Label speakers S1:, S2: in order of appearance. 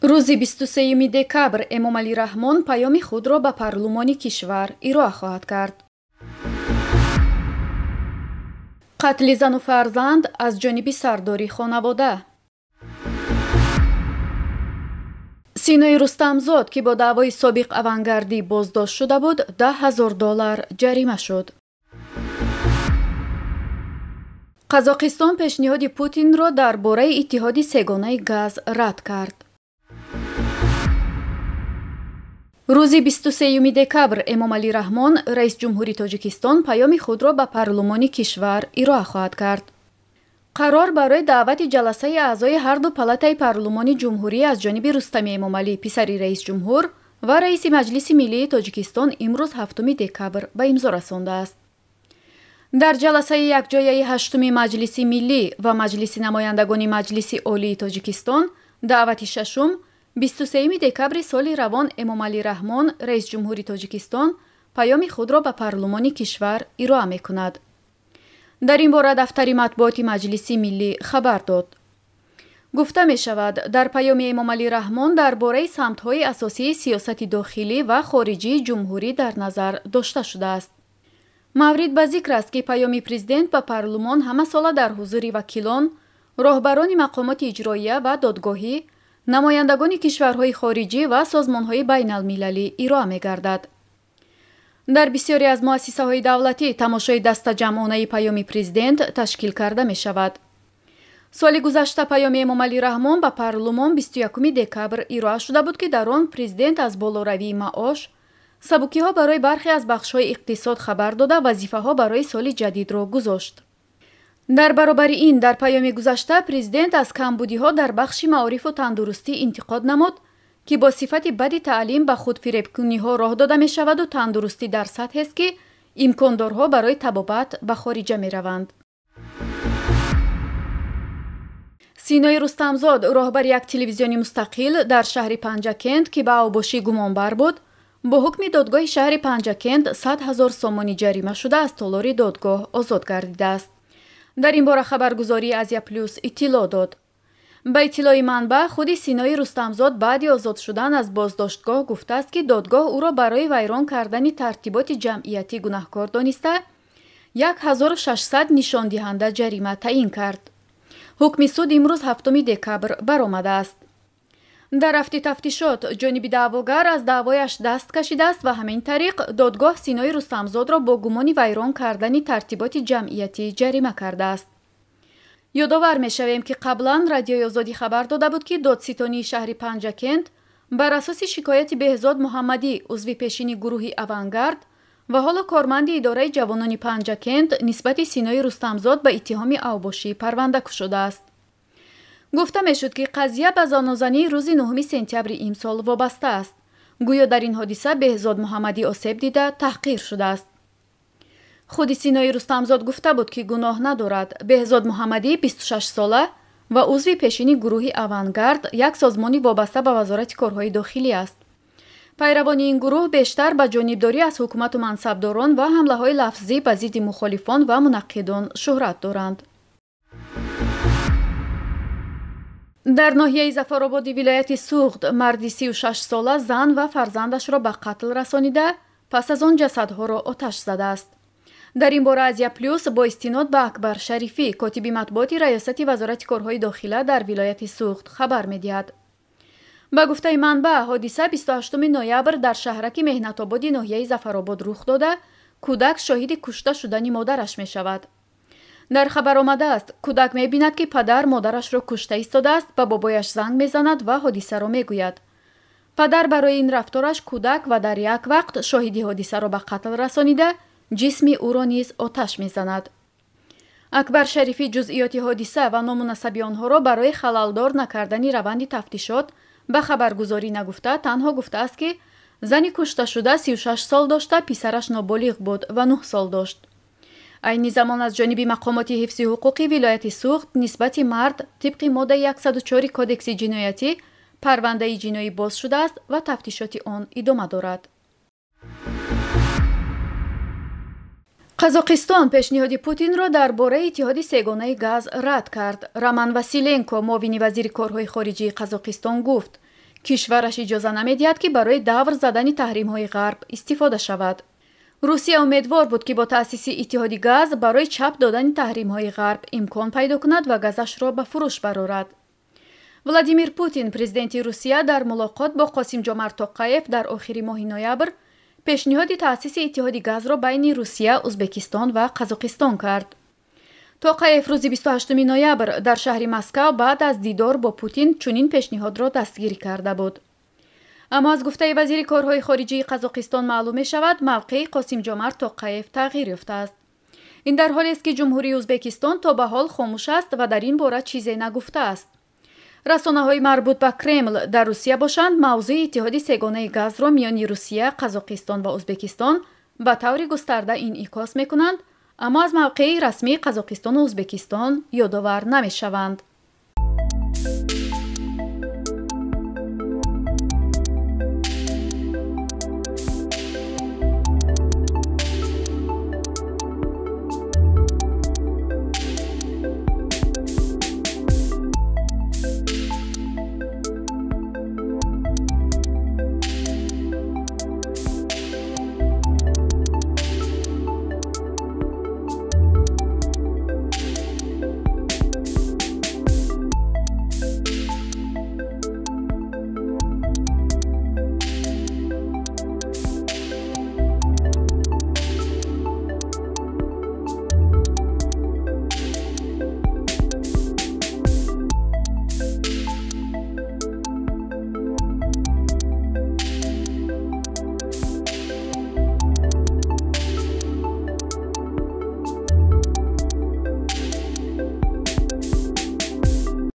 S1: Рӯзи 23 декабр Эмомалӣ Раҳмон паёми худро ба парлумони кишвар ироа хоҳад кард. Қатли зану фарзанд аз ҷониби сардори хонавода. Синои Рустамзод, ки бо даъвои собиқ авангардӣ боздошт шуда буд, 10 000 доллар ҷарима шуд. Қазоқистон пешниҳоди Путинро дар бораи иттиҳоди сегонаи газ рад кард. Рӯзи 23 декабр Эмомалӣ Раҳмон, раисҷумҳури Тоҷикистон, паёми худро ба парлумони кишвар ироа хоҳад кард. Қарор барои даъвати ҷаласаи аъзои ҳарду палатаи парлумони ҷумҳурӣ аз ҷониби Рустами Эмомалӣ, писари раисҷумҳур ва раиси Маҷлиси миллии Тоҷикистон имрӯз 7 декабр ба имзо расондааст. Дар ҷаласаи якҷояи 8-уми Маҷлиси миллӣ ва Маҷлиси намояндагони Маҷлиси Олии Тоҷикистон даъвати шашум 23 декабри соли равон Эмомалӣ Раҳмон, раисҷумҳури Тоҷикистон, паёми худро ба парлумони кишвар ироа мекунад. Дар ин бора дафтари матбуоти Маҷлиси миллӣ хабар дод. Гуфта мешавад, дар паёми Эмомалӣ Раҳмон дар бораи самтҳои асосии сиёсати дохилӣ ва хориҷии ҷумҳурӣ дар назар дошта шудааст. Маврид ба зикр аст, ки паёми президент ба парлумон ҳамасола дар ҳузури вакилон, роҳбарони мақомоти иҷроия ва додгоҳӣ, намояндагони кишварҳои хориҷӣ ва созмонҳои байналмилалӣ ироа мегардад. Дар бисёре аз муассисаҳои давлатӣ тамошои дастаҷамъонаи паёми президент ташкил карда мешавад. Соли гузашта паёми Эмомалӣ Раҳмон ба парлумон 21 декабр ироа шуда буд, ки дар он президент аз болоравии маош, сабукиҳо барои бархе аз бахшҳои иқтисод хабар дода, вазифаҳо барои соли ҷадидро гузошт. Дар баробари ин, дар паёми гузашта президент аз камбудиҳо дар бахши маорифу тандурустӣ интиқод намуд, ки бо сифати бади таълим ба худфиребкуниҳо роҳ дода мешаваду тандурустӣ дар сатҳест, ки имкондорҳо барои табобат ба хориҷа мераванд. Синои Рустамзод, роҳбари як телевизиони мустақил дар шаҳри Панҷакент, ки ба авбошӣ гумонбар буд, бо ҳукми додгоҳи шаҳри Панҷакент 100 000 сомонӣ ҷарима шуда аз толори додгоҳ озод гардидааст. Дар ин бора хабаргузории Азия Плюс иттилоъ дод. Ба иттилои манбаъ, худи Синои Рустамзод баъди озод шудан аз боздоштгоҳ гуфтааст, ки додгоҳ ӯро барои вайрон кардани тартиботи ҷамъиятӣ гунаҳкор дониста, 1600 нишондиҳанда ҷарима таъин кард. Ҳукми суд имрӯз 7 декабр баромадааст. Дар рафти тафтишот ҷониби даъвогар аз даъвояш даст кашидааст ва ҳамин тариқ додгоҳ Синои Рустамзодро бо гумони вайрон кардани тартиботи ҷамъиятӣ ҷарима кардааст. Ёдовар мешавем, ки қаблан Радиои Озодӣ хабар дода буд, ки додситонии шаҳри Панҷакент бар асоси шикояти Беҳзод Муҳаммадӣ, узви пешини гурӯҳи Авангард ва ҳоло корманди идораи ҷавонони Панҷакент, нисбати Синои Рустамзод ба иттиҳоми авбошӣ парванда кушодааст. Гуфта мешуд, ки қазия ба занозании рӯзи 9 сентябри имсол вобаста аст. Гӯё дар ин ҳодиса Беҳзод Муҳаммадӣ осеб дида таҳқир шудааст. Худи Синои Рустамзод гуфта буд, ки гуноҳ надорад. Беҳзод Муҳаммадӣ 26 сола ва узви пешини гурӯҳи Авангард, як созмони вобаста ба Вазорати корҳои дохилӣ аст. Пайравони ин гурӯҳ бештар ба ҷонибдорӣ аз ҳукумату мансабдорон ва ҳамлаҳои лафзӣ ба зидди мухолифон ва мунаққидон шӯҳрат доранд. Дар ноҳияи Зафарободи вилояти Суғд марди 36 сола зан ва фарзандашро ба қатл расонида, пас аз он ҷасадҳоро оташ задааст. Дар ин бора Азия Плюс бо истинод ба Акбар Шарифӣ, котиби матбуоти раёсати Вазорати корҳои дохила дар вилояти Суғд хабар медиҳад. Ба гуфтаи манбаъ, ҳодиса 28 ноябр дар шаҳраки Меҳнатободи ноҳияи Зафаробод рух дода, кӯдак шоҳиди кушта шудани модараш мешавад. Дар хабар омадааст, кӯдак мебинад, ки падар модарашро кушта истодааст, ба бобояш занг мезанад ва ҳодисаро мегӯяд. Падар барои ин рафтораш кӯдак ва дар як вақт шоҳиди ҳодисаро ба қатл расонида, ҷисми ӯро низ оташ мезанад. Акбар Шарифӣ ҷузъиёти ҳодиса ва ному насаби онҳоро барои халалдор накардани раванди тафтишот ба хабаргузорӣ нагуфта, танҳо гуфтааст, ки зани кушташуда 36 сол дошта, писараш ноболиғ буд ва 9 сол дошт. Айни замон аз ҷониби мақомоти ҳифзи ҳуқуқи вилояти Суғд нисбати мард тибқи моддаи 104 Кодекси ҷиноятӣ парвандаи ҷиноӣ боз шудааст ва тафтишоти он идома дорад. Қазоқистон пешниҳоди Путинро дар бораи иттиҳоди сегонаи газ рад кард. Роман Василенко, муовини вазири корҳои хориҷии Қазоқистон, гуфт, Кишвараш иҷоза намедиҳад, ки барои давр задани таҳримҳои Ғарб истифода шавад. Русия умедвор буд, ки бо таъсиси Иттиҳоди газ барои чап додани таҳримҳои Ғарб имкон пайдо кунад ва газашро ба фурӯш барорад. Владимир Путин, президенти Русия, дар мулоқот бо Қосимҷомарт Тоқаев дар охири моҳи ноябр пешниҳоди таъсиси Иттиҳоди газро байни Русия, Узбекистон ва Қазоқистон кард. Тоқаев рӯзи 28 ноябр дар шаҳри Москав баъд аз дидор бо Путин чунин пешниҳодро дастгирӣ карда буд. Аммо аз гуфтаи вазири корҳои хориҷии Қазоқистон маълум мешавад, мавқеи Қосимҷомарт Тоқаев тағйир ёфтааст. Ин дар ҳолест, ки Ҷумҳурии Узбекистон то ба ҳол хомӯш аст ва дар ин бора чизе нагуфтааст. Расонаҳои марбут ба Кремл дар Русия бошанд, мавзӯи иттиҳоди сегонаи газро миёни Русия, Қазоқистон ва Узбекистон ба таври густарда инъикос мекунанд, аммо аз мавқеи расмии Қазоқистону Узбекистон ёдовар намешаванд.